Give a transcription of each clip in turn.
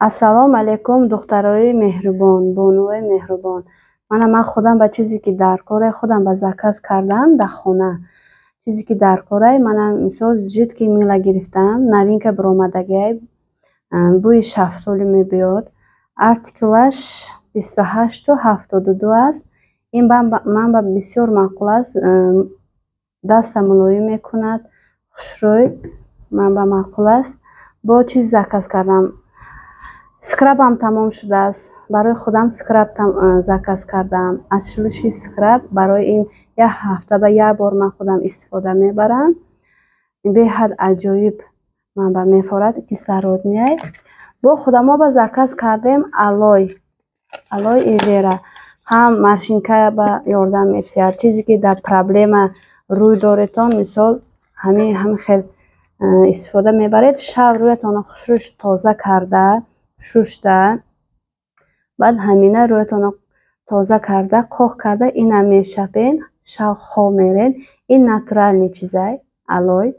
Ассалому алайкум, духтарои меҳрубон, бонуои меҳрубон. Мана, ман худам ба чизе ки даркорай, худам ба заказ кардам дар хона. Чизе ки даркорай, мана, мисол, жидкий мыло гирифтам, новинка биромадагиай, бӯи шафтолӣ мебиёд. Артикулаш 28-72 аст. Ин ман ба бисёр маъқул аст. Даста мулоим мекунад, хушрӯй, ман ба маъқул аст. Бо чиз заказ кардам. Скрабам тамом шудааст. Барои худам скраб заказ кардам. Отшелушивающий скраб барои ин як ҳафта ба як бор ман худам истифода мебарам. Беҳад аҷоиб ман ба мефорад, кислородный. Бо худамо ба заказ кардем алой. Алоэ вера. Ҳам морщинка ба ёрдам метиҳад. Чизе ки дар проблема рӯй доретон, мисол, ҳамин хел истифода мебаред. Шав рӯятонро хушрӯй тоза карда, шушта, баъд ҳамина рӯятонро тоза карда, қоқ карда, ина мешапен, шав хоб меред. Ин натуральный чизай, алой.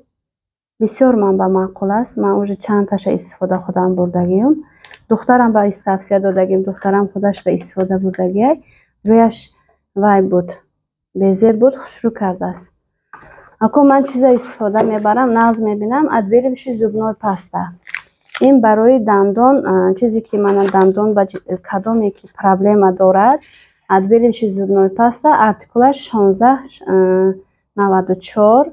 Бисёр ман ба маъқул аст. Ман уже чандташа истифода худам бурдагиюм. Духтарам ба тавсия додагим, духтарам худаш ба истифода бурдагиай. Рӯяш вай буд, безеб буд, хушрӯ кардааст. Ако ман чиза истифода мебарам, нағз мебинам, отбеливающий зубной паста. Ин барои дандон, чизе ки мана дандон ба кадоме ки проблема дорад, отбеливающий зубной паста, артикулаш 1694,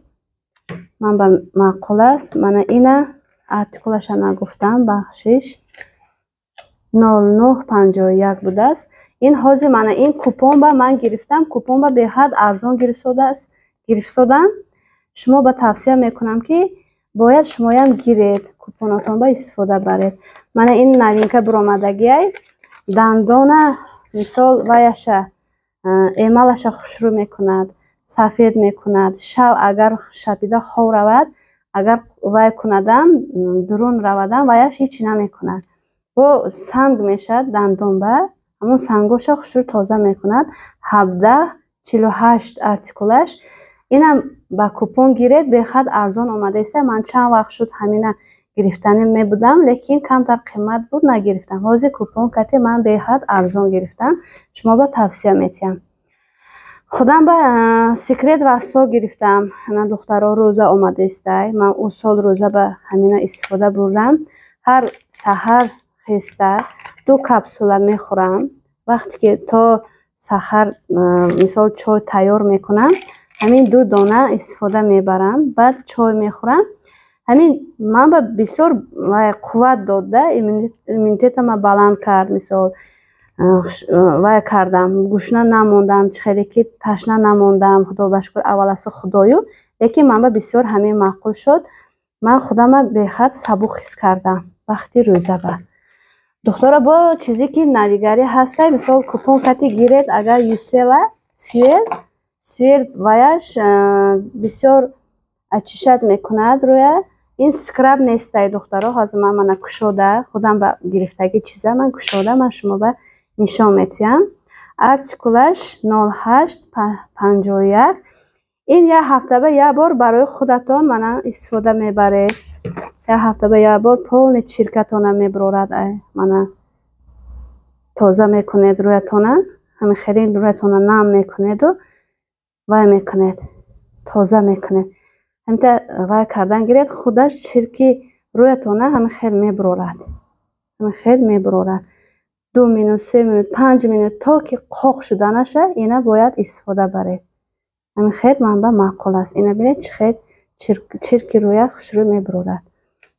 ман ба маъқул аст. Мана ина артикулаша нагуфтам, бахшиш, 0951 будааст. Ин ҳозир мана ин купон ба ман гирифтам, купон ба беҳад арзон гирифтодам. Шумо ба тавсия мекунам, ки бояд шумоям гиред, купонотон ба истифода баред. Мана ин новинка биромадагиай, дандона, мисол, ваяша, эмалаша хушрӯ мекунад, сафед мекунад. Шав агар шапида хов равад, агар вай кунадам, дурун равадам, ваяш ҳечи намекунад. Бо санг мешавад дандон, ба ҳамон сангоша хушрӯ тоза мекунад. 1748 артикулаш. Инам ба купон гиред, бехад арзон омада иста. Ман чанд вақт шуд, ҳамина гирифтанӣ мебудам, лекин камтар қимат буд, нагирифтам. Ҳозир купон кати ман беҳад арзон гирифтам. Шумо ба тавсия метиҳам. Худам ба Секрет Восток гирифтам. Ана, духтаро, рӯза омада истай. Ман ӯ сол рӯза ба ҳамина истифода бурдам. Ҳар саҳар хеста ду капсула мехӯрам. Вақте ки то саҳар, мисол, чой тайёр мекунам, ҳамин ду дона истифода мебарам, баъд чой мехӯрам. Ҳамин ман ба бисёр қувват дод, иммунитетама баланд кард, мисол, вай кардам, гушна намондам, чӣ хеле ки ташна намондам, худо ба шукр, аввал асо худою, лекин ман ба бисёр ҳамин маъқул шуд. Ман худама беҳад сабук ҳис кардам вақти рӯзаба. Духтара, бо чизе ки навигарӣ ҳастай, мисол, купон кати гиред, агар Юсела Сюэл Сюэл ваяш бисёр очищать мекунад рӯя. Ин скраб нестай, духтаро. Ҳозир ман мана кушода, худам ба гирифтагӣ чиза ман кушода, ман шумо ба нишон метиҳам. Артикулаш 0851. Ин як ҳафта ба як бор барои худатон мана истифода мебаред. Як ҳафта ба як бор полный чиркатона мебарорад, мана тоза мекунед рӯятона, ҳамин хеле рӯятона нам мекунеду вай мекунед, тоза мекунед. Ҳаминта вай кардан гиред, худаш чирки рӯятона ҳамин хел мебарорад, ҳамин хел мебарорад. 2 минут, 3 минут, 5 минут, то ки қоқ шуданаша ина бояд истифода баред. Ҳамин хел манба маъқул аст. Ина бинед, чӣ хел чирки рӯя хушрӯ мебарорад.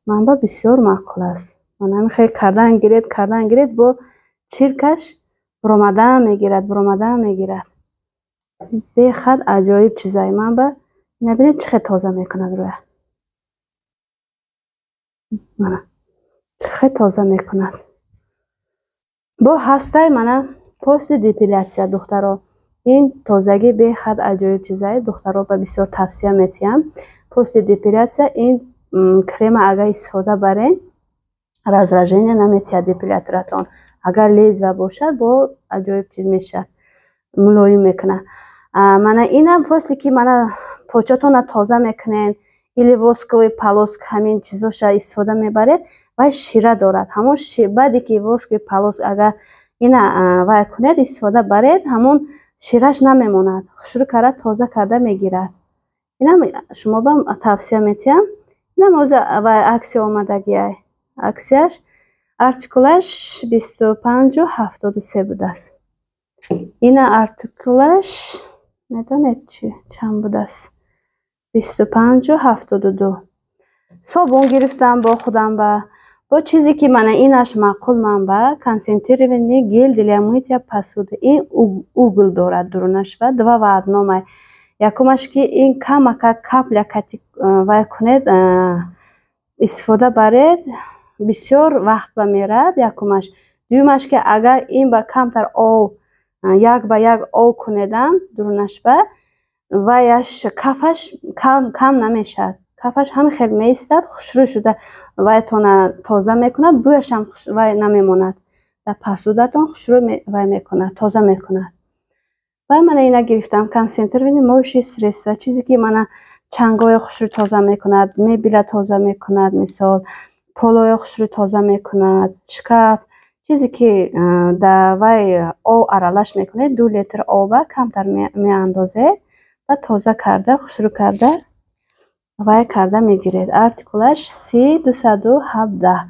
Манба бисёр маъқул аст. Мана ҳамин хел кардан гиред, кардан гиред, бо чиркаш баромадан мегирад, баромадан мегирад. Бехад аҷоиб чизай манба. Ина бинед, чӣ хел тоза мекунад рӯя. Мана чӣ хел тоза мекунад. Бо ҳастай, мана, после депиляция, духтаро. Ин тозагӣ бехад аҷоиб чизай, духтаро ба бисёр тавсия метиҳам. После депиляция ин крема агар истифода барем, раздражение наметиҳад депиляторатон. Агар лезвия бошад, бо аҷоиб чиз мешавад, мулоим мекунад. Мана инам после ки мана початонро тоза мекунед или восковый полоска, ҳамин чизоша истифода мебаред, Вай шира дорад. Ҳамон баъде ки воск и полоск агар ина вай кунед, истифода баред, ҳамон шираш намемонад, хушрӯ карда, тоза карда мегирад. Инам шумо ба тавсия метиҳам. Инам ҳозир вай акция омадагиай. Акцияш артикулаш 25,73 будааст. Ина артикулаш медонед чи чанд будааст? 25,72. Собун гирифтам бо худам ба бо чизе ки мана инаш маъқул ман ба концентрированный гель для мытья посуды. Ин уголь дорад дурунаш ба два в одном. Якумаш, ки ин камака капля кати вай кунед, истифода баред, бисёр вақт ба мерад якумаш. Дуюмаш, ки агар ин ба камтар об, як ба як об кунедам дурунаш ба ваяш кафаш кам намешавад, кафаш ҳамин хел меистад, хушрӯ шуда вайтона тоза мекунад, бӯяшам вай намемонад дар посуда тон, хушрӯ вай мекунад, тоза мекунад. Вай мана ина гирифтам, концентрированный моющее средство, чизе ки мана чангои хушрӯ тоза мекунад, мебела тоза мекунад, мисол, полои хушрӯ тоза мекунад, шкаф, чизе ки дар вай об аралаш мекунед, 2 литр оба камтар меандозед ва тоза карда, хушрӯ карда вай карда мегиред. Артикулаш 30217.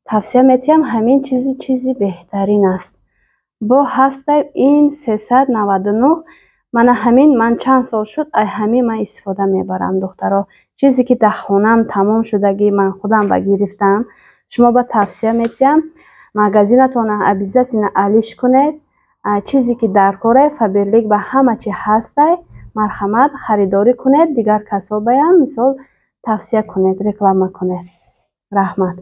Тавсия метиҳам, ҳамин чизи чизи беҳтарин аст. Бо ҳастай ин 399. Мана ҳамин ман чанд сол шуд, ай ҳамин ман истифода мебарам, духтаро. Чизе ки дар хонаам тамом шудагӣ, ман худам ба гирифтам, шумо ба тавсия метиҳам, магазинатонро обязательно алиш кунед. Чизе ки дар кора Фаберлик ба ҳама чи ҳастай, марҳамат, харидорӣ кунед, дигар касобаям мисол тавсия кунед, реклама кунед. Раҳмат.